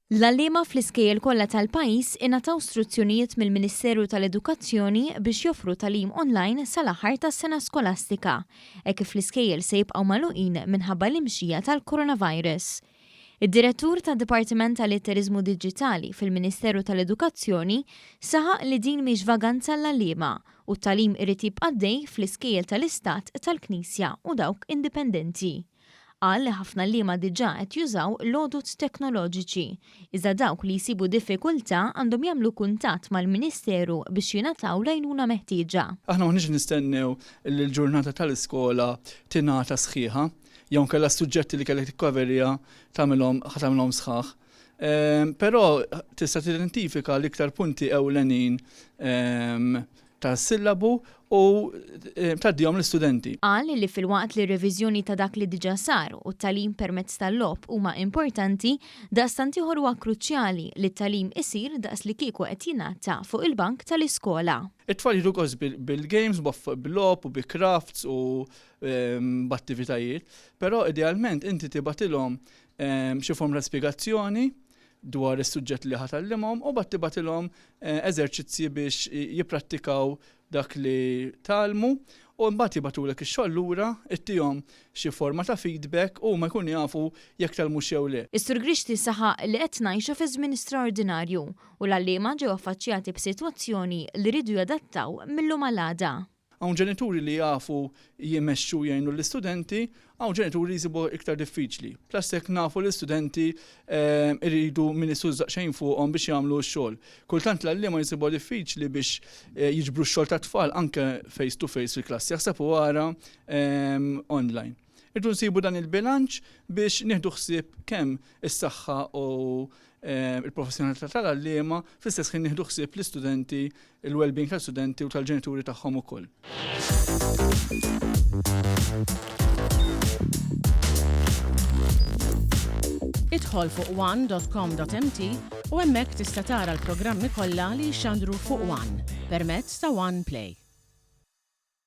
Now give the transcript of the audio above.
L-għalliema fl-iskejjel kollha tal-pajjiż ingħataw struzzjonijiet mill-Ministeru tal-Edukazzjoni biex joffru tagħlim online sal-aħħar tas-sena skolastika, hekk kif l-iskejjel se jibqgħu magħluqin minħabba l-imxija tal-coronavirus. Id-Direttur tad-Dipartiment tal-Litteriżmu Diġitali fil-Ministeru tal-Edukazzjoni saħaq li din mhix vaganza għall-għalliema u t-tagħlim irid jibqa' għaddej fl-iskejjel tal-Istat, tal-Knisja u dawk indipendenti. Qal li ħafna għalliema diġà qed jużaw l-għodod teknoloġiċi, iżda dawk li jsibu diffikultà għandhom jagħmlu kuntatt mal-Ministeru biex jingħataw l-għajnuna meħtieġa. Aħna m'aħniex nistennew li l-ġurnata tal-iskola tingħata sħiħa, jew inkella s-suġġetti li kellek tikkoverja tagħmilhom ħa tagħmilhom sħaħ. Però tista' tidentifika l-iktar punti ewlenin tas-sillabu u tgħaddihom l-istudenti. Qal li filwaqt li r-reviżjoni ta' dak li diġà sar u t-tagħlim permezz tal-logħob huma importanti, daqstant ieħor huwa kruċjali li t-tagħlim isir daqs li kieku qed jingħata fuq il-bank tal-iskola. It-tfal jieħdu gost bil-games, bil-logħob u bi crafts u b'attivitajiet, però idealment inti tibgħatilhom xi forma ta' spjegazzjoni dwar is-suġġett li ħa tgħallimhom u mbagħad tibgħatilhom eżerċizzji biex jipprattikaw dak li tgħallmu u mbagħad jibgħatulek ix-xogħol lura, ittihom xi forma ta' feedback u huma jkunu jafu jekk tgħallmux jew le. Is-Sur Grixti saħaq li qed ngħixu fi żmien straordinarju u l-għalliema ġew affaċċjati b'sitwazzjoni li riedu jadattaw mil-lum għal għada. Hawn ġenituri li jafu jmexxu u jgħinu lill-istudenti, hawn ġenituri li jsibuha iktar diffiċli. Plus hekk nafu li l-istudenti iridu min isus daqsxejn fuqhom biex jagħmlu x-xogħol. Kultant l-għalliema jsibuha diffiċli biex jiġbru x-xogħol tat-tfal anke face to face fil-klassi, aħseb u ara online. Irridu nsibu dan il-bilanċ biex nieħdu ħsieb kemm is-saħħa u il-professjonalità tal-għalliema, fl-istess ħin nieħdu ħsieb l-istudenti, il-well-being tal-istudenti u tal-ġenituri tagħhom ukoll. Idħol fuq one.com.mt u hemmhekk tista' tara l-programmi kollha li jixxandru fuq One permezz ta' One Play.